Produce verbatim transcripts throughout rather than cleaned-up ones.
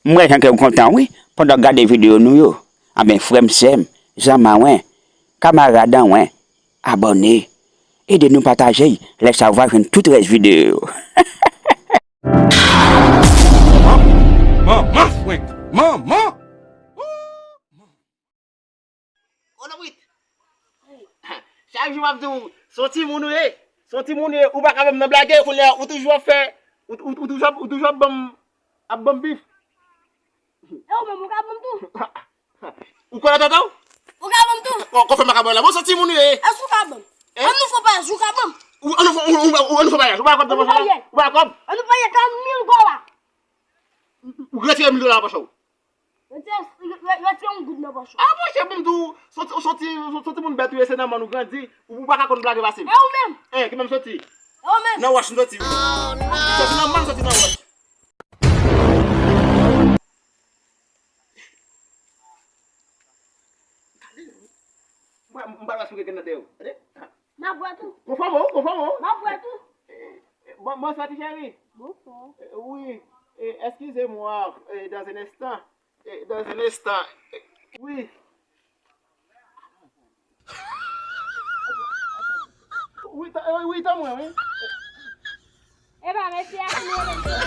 M wè jan kè w kontan wi, pandan w gade videyo nou yo. Anben, frè m, sè m, zanmi mwen, kamarad mwen, abòne. Ede nou pataje l, lè sa w va jwenn tout rès videyo yo. Manman frenk, manman! Kolobrit! Chak jou m ap di w, se yon timoun ou ye. Se yon timoun ou ye, ou pa ka ban m nan blage, kounye a, ou toujou ap fè, ou, ou, ou toujou ap, ou toujou ap ban m, ap ban m bif. E ou menm, ou ka ban m tou? Ou kwè nan tèt ou? Ou ka ban m tou? Kon, kon fè makabòy la. Bon, se yon timoun ou ye. Èske ou ka ban m? Hein? An nou fè payas, ou ka ban m? Ou, an nou fè, ou, ou, ou, an nou fè payas. Ou pa kòb nan pòch la? Ou pa kòb? An nou payas, ka mil gola. Ou, ou retire mil dola nan pòch ou. Retire, re-, retire yon goud nan pòch ou. Ah, monchè, bon, m di w, soti, soti, soti moun bèt ou ye, se nan mòn ou grandi, ou, ou pa ka konn blage pase m. E ou menm? Eh, ki menm soti? E ou menm? Nan wòch m soti. Soti nan mòn, soti nan wòch. Mwen, m pa wè si w gen nan dèyè w. Tande. M ap wè tou. Konfòme w, konfòme w. M ap wè tou. Eh, bon, bonswa, ti cheri. Bonswa. Eh, wi, eh, excusez-moi, eh, dans un instant. Eh, dans un instant. Eh, wi. Wi, ta-, eh, wi, tanpri, wi. E pa mesye a ki rele m konsa.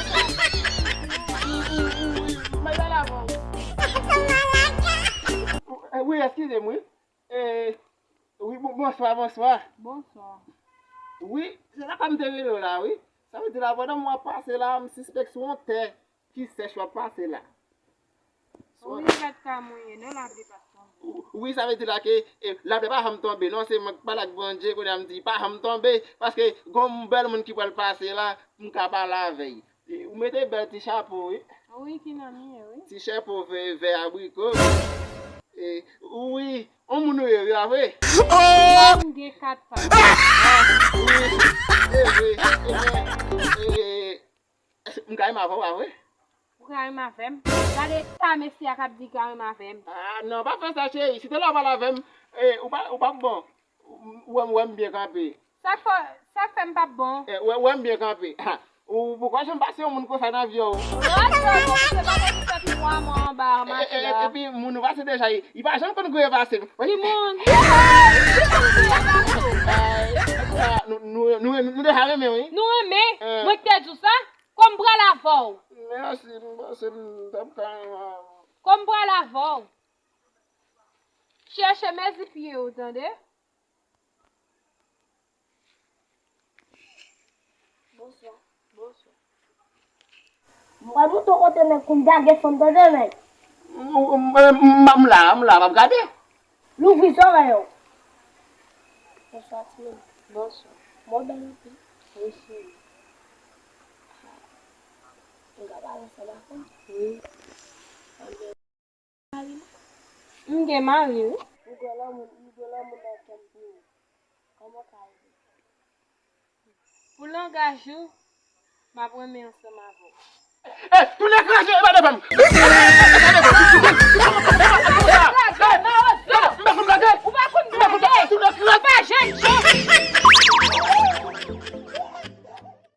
Wi, wi, wi, wi, m ap pale avè w. Eh, wi, excusez-moi. Eh, wi, bon, bonswa, bonswa. Bonswa. Wi, se sa m te rele w la, wi. Sa vle di la, pandan m w ap pase la, m sispèk se yon tè ki sèch w ap pase la. Wi, mèt ka mouye, non, lapli p ap tonbe. Wi, sa vle di la ke, eh, lapli pa janm tonbe, non, se mwen k pale ak Bondye, kounye a m di pa janm tonbe, paske gon bèl moun ki pral pase la, m ka pale avè l. Eh, ou mete bèl ti chapo, wi. Wi, ki nan miye, wi. Ti chapo vè, vè abriko. Eh, wi, on moun ou ye, wi, a vre? M gen kat pa. Wi, e vre, e vre, eh, M ka renmen avè w, pa vre? Ou ka renmen avè m? Gade sa mesye a k ap di ka renmen avè m. Ah, non, pa fè sa, cheri. Si te lè w pale avè m, eh, ou pa, ou p ap bon. Ou wè m, ou wè m byen kanpe. Sa k fè, sa k fè m p ap bon? Eh, ou wè, ou wè m byen kanpe. Ha, ou poko janm pase yon moun konsa nan vi w. Rete, se pa depi fè twa mwa anba machin la. Epi moun ou pase deja, li pa janm konn kote pase. Ki moun? Ah, nou, nou, nou, nou deja renmen, wi. Nou renmen? Eh. Mwen ki te di w sa? Kòm pral avè w. Mèsi, m panse m t ap ka renmen avè w. Kòm pral avè w. Chèche mezi pye w, tande? Bonswa. Bonswa. M pral montre w kote nèg konn gade fanm, tande, nèg. M, m, m, m la, m la, m ap gade. Louvri zòrèy ou. Bonswa, timoun. Bonswa. Mwen bèl anpil. Wi, cheri. M ka pale ansanm avè w? Wi. Anben, mari m? M gen mari, wi. M gen lanmou, m gen lanmou nan kè m pou ou. Kòman w ka ede? Pou langaj ou, m ap renmen ansanm avè w. Eh, tounen kranje, e pa devan m.